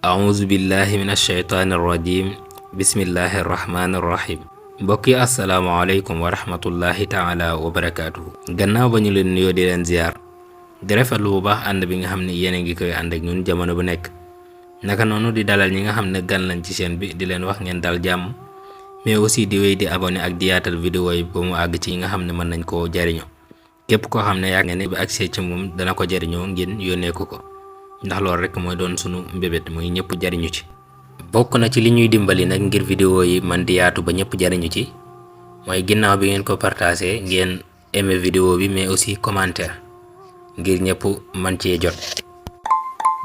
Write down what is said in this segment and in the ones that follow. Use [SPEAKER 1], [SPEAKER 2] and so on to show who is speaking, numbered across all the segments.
[SPEAKER 1] auzu billahi min ashaytaani rajim bismillahi rahmaani rahim mbokk yi asalaamaaleykum wa rahmatullahi taala wa barakaatuhu. gannaaw ba ñu leen nuyoo di leen ziar di rafetlu bu baax ànd bi nga xam ne yéen a ngi koy ànd ak ñun jamono bu nekk, naka noonu di dalal ñi nga xam ne gan lañ ci chaîne bi di leen wax ngeen dal jàmm, mais aussi di wéy di abonné ak di yaatal vidéo yi ba mu àgg ci yi nga xam ne mën nañ koo jariñoo. képp koo xam ne yaa nga ne ba agsee ci moom dana ko jariñoo ngeen yónnee ko ndax loolu rek mooy doon sunu mbébét muy ñëpp jariñu ci. bokk na ci li ñuy dimbali nag ngir vidéo yi man di yaatu ba ñëpp jariñu ci mooy ginnaaw bi ngeen ko partagé ngeen aimé vidéo bi, mais aussi commentaire ngir ñëpp man cee jot.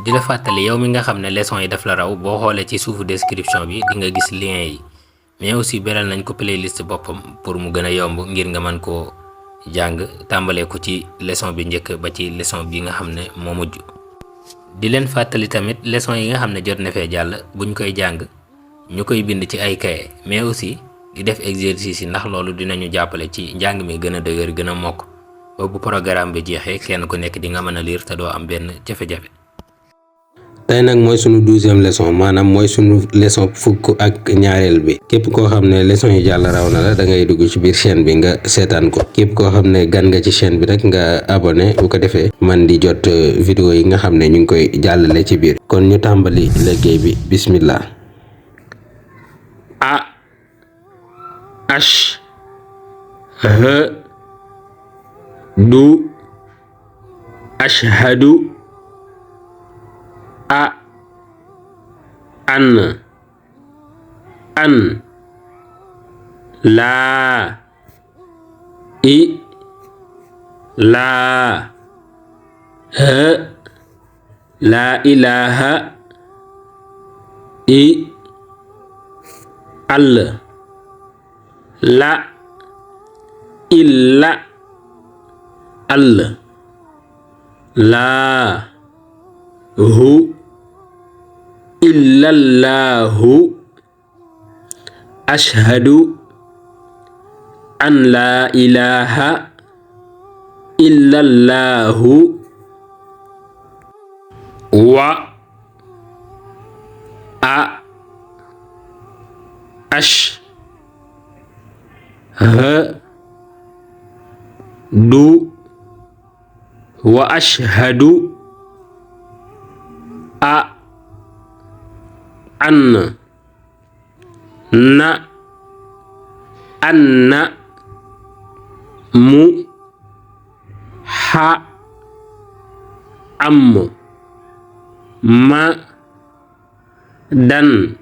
[SPEAKER 1] di la fàttali yow mi nga xam ne leçon yi daf la raw, boo xoolee ci suufu description bi di nga gis lien yi, mais aussi beral nañ ko playlist boppam pour mu gën a yomb ngir nga mën koo jàng tàmbalee ko ci leçon bi njëkk ba ci leçon bi nga xam ne moo mujj. di leen fàttali tamit leçon yi nga xam ne jot na fee jàll buñ koy jàng ñu koy bind ci ay kaye, mais aussi di def exercice yi ndax loolu dinañu jàppale ci njàng mi gën a dëgër gën a mokk ba bu programme bi jeexee kenn ku nekk di nga mën a lire te doo am benn jafe-jafe.
[SPEAKER 2] tey nag mooy sunu 12e leçon, maanaam mooy sunu leçon fukk ak ñaareel bi. képp koo xam ne leçon yi jàll raw na la da ngay dugg ci biir chaîne bi nga seetaan ko. képp koo xam ne gan nga ci chaîne bi rek nga abonné, bu ko defee man di jot vidéo yi nga xam ne ñu ngi koy jàllale ci biir. kon ñu tàmbali liggéey bi, bismillah. a ash h du ashhadu a an laa i laa laa ilaaha i all la illa all laa hu illallahu ashhadu an laa ilaaha illallahu wa a ash h du wa ashhadu a an na anna mu ha am ma dan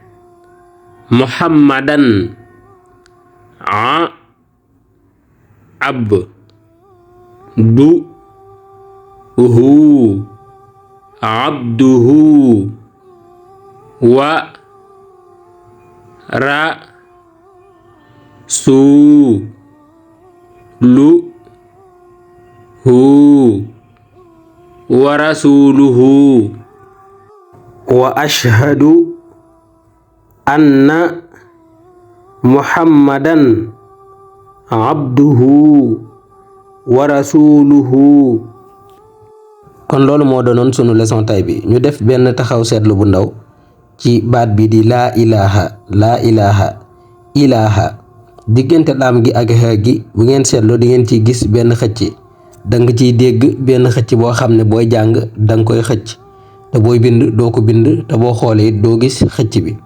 [SPEAKER 2] muhammadan a ab du hu abduhu wa ra su lu hu wa rasuluhu wa ashhadu anna muhammadan abduhu wa rasuluhu. kon loolu moo doonoon sunu leçon tay bi. ñu def benn taxaw seetlu bu ndaw ci baat bi di laa ilaha ilaha diggante laam gi ak xaa gi. bu ngeen seetloo di ngeen ciy gis benn xëcc, da nga ciy dégg benn xëcc boo xam ne booy jàng da nga koy xëcc, te booy bind doo ko bind, te boo xoolee doo gis xëcc bi.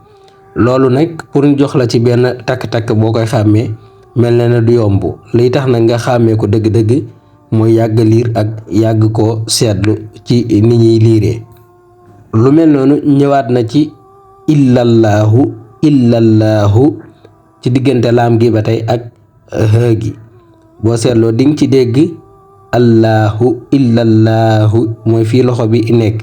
[SPEAKER 2] loolu nag pour ñu jox la ci benn takk-takk boo koy xàmmee mel na ne du yomb. liy tax nag nga xàmmee ko dëgg-dëgg mooy yàgg liir ak yàgg koo seetlu ci ni ñuy liiree. lu mel noonu ñëwaat na ci illallahu ci diggante laam gi ba tey ak xaa gi. boo seetloo di nga ci dégg allahu illallahu, mooy fii loxo bi nekk.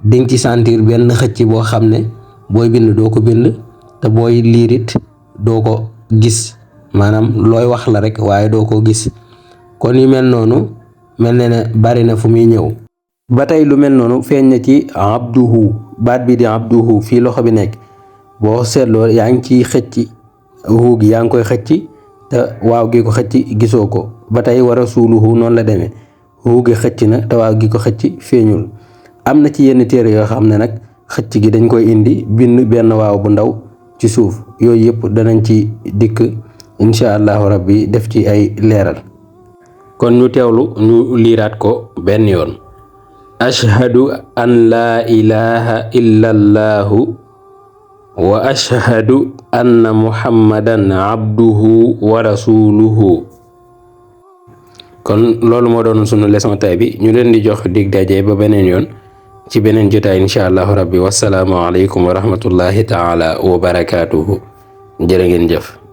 [SPEAKER 2] di nga ci sentir benn xëcc boo xam ne booy bind doo ko bind, te booy liirit doo ko gis, maanaam looy wax la rek waaye doo ko gis. kon yu mel noonu mel na ne bari na fu muy ñëw. ba tey lu mel noonu feeñ na ci abduhu. baat bi di abduhu fii loxo bi nekk, boo seetloo yaa ngi ciy xëcc hu gi yaa ngi koy xëcc, te waaw gi ko xëcc gisoo ko. ba tey wa rasuluhu noonu la demee, hu gi xëcc na te waaw gi ko xëcc feeñul. am na ci yenn téere yoo xam ne nag xëcc gi dañ koy indi bind benn waaw bu ndaw ci suuf. yooyu yëpp danañ ci dikk incha allahu rabbi def ci ay leeral. kon ñu teewlu ñu liiraat ko benn yoon. ashhadu an laa ilaha illa allahu wa ashhadu anna muhammadan abduhu wa rasuluhu. kon loolu moo doon sunu leçon tay bi ñu leen di jox dig daje ba beneen yoon ci beneen jotaay incha allahu rabbi wasalaamu aleykum wa rahmatullahi taala wa barakaatuhu. jërë ngeen jëf.